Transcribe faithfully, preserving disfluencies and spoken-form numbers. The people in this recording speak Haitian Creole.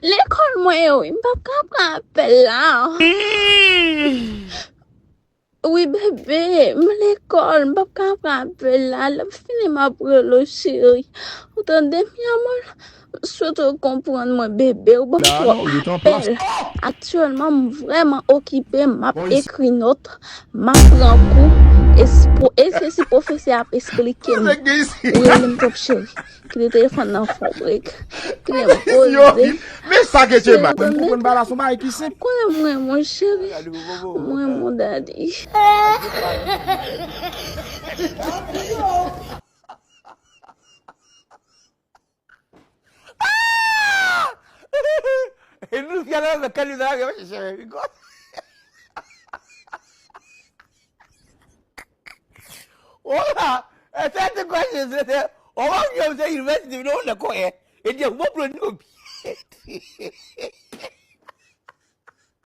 Lekòl mwen ye wi, m p ap ka pran apèl la. Wi bebe, m lekòl, m p ap ka pran apèl la. Lè m fini m ap rele w cheri. Ou tande mi amor? M swete w konprann mwen bebe, ou ban m twòp apèl. Aktyèlman m vrèman okipe, m ap ekri nòt, m ap pran kou. E se si pwofesè a ap esplike m, ou rele m twòp cheri. Kite telefòn nan fon brek. Kite m poze. Men sa gen che mal. Mwen konprann bagay la se yon bagay ki senp. Konnen mwen mon cheri. Mwen mon dadi. E nou fè la nan kaliz la gen cheri. Ola, e sa te kwa se se. Ola, yo se university no na ko e. E je mo pro no.